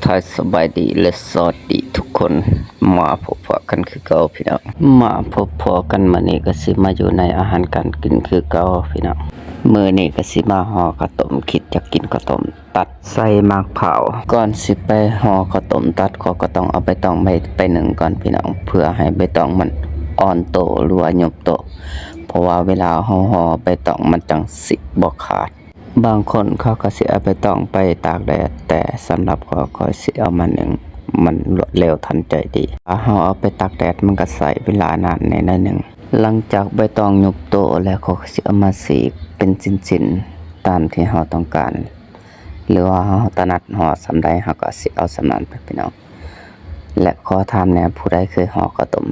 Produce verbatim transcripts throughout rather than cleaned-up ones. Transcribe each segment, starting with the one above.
ทักสบายดีและสวัสดีทุกคน มาพบพอกันคือเก่าพี่น้อง มาพบพอกันมื้อนี้ก็สิมาอยู่ในอาหารการกินคือเก่าพี่น้อง มื้อนี้ก็สิมาห่อข้าวต้ม คิดอยากกินข้าวต้มตัดใส่หมากพร้าว ก่อนสิไปห่อข้าวต้มตัด ก็ ก็ต้องเอาใบตองไป ไปนึ่งก่อนพี่น้อง เพื่อให้ใบตองมันอ่อนโตหรือว่ายุบโต เพราะว่าเวลาเฮาห่อใบตองมันจั่งสิบ่ขาด บางคนเขาก็สิเอาใบตองไปตากแดด แต่สำหรับข้อย ข้อยสิเอามานึ่ง มันรวดเร็วทันใจดี ถ้าเฮาเอาไปตากแดดมันก็ใช้เวลานานแหน่หน่อยหนึ่ง หลังจากใบตองยุบโตแล้ว ข้อยก็สิเอามาฉีกเป็นชิ้นๆ ตามที่เฮาต้องการ หรือว่าเฮาถนัดห่อส่ำใด เฮาก็สิเอาส่ำนั้นไปพี่น้อง และขอถามแหน่ ผู้ใดเคยห่อข้าวต้ม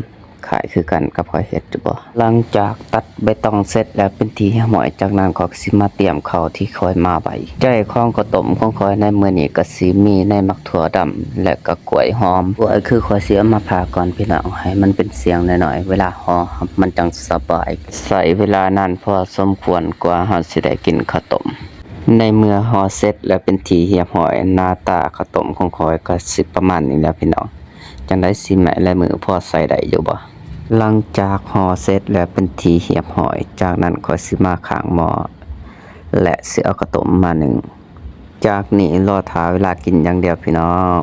ขายคือกันกับข้อยเฮ็ดอยู่บ่ หลังจากตัดใบตองเสร็จแล้วเป็นที่เรียบร้อย จากนั้นข้อยก็สิมาเตรียมข้าวที่ข้อยมาไว้ ใช้ของข้าวต้มของข้อยในมื้อนี้ก็สิมีในหมากถั่วดำและก็กล้วยหอม กล้วยคือข้อยสิเอามาผ่าก่อนพี่น้อง ให้มันเป็นเสี้ยงน้อยๆ เวลาห่อมันจั่งสบาย ใช้เวลานานพอสมควรกว่าเฮาสิได้กินข้าวต้ม ในเมื่อห่อเสร็จแล้วเป็นที่เรียบร้อย หน้าตาข้าวต้มของข้อยก็สิประมาณนี้แหละพี่น้อง จั่งใด สีไม้ลายมือพอใช้ได้อยู่บ่ หลังจากห่อเสร็จแล้วเป็นที่เรียบร้อย จากนั้นข้อยสิมาข้างหม้อ และสิเอาข้าวต้มมานึ่ง จากนี้รอท่าเวลากินอย่างเดียวพี่น้อง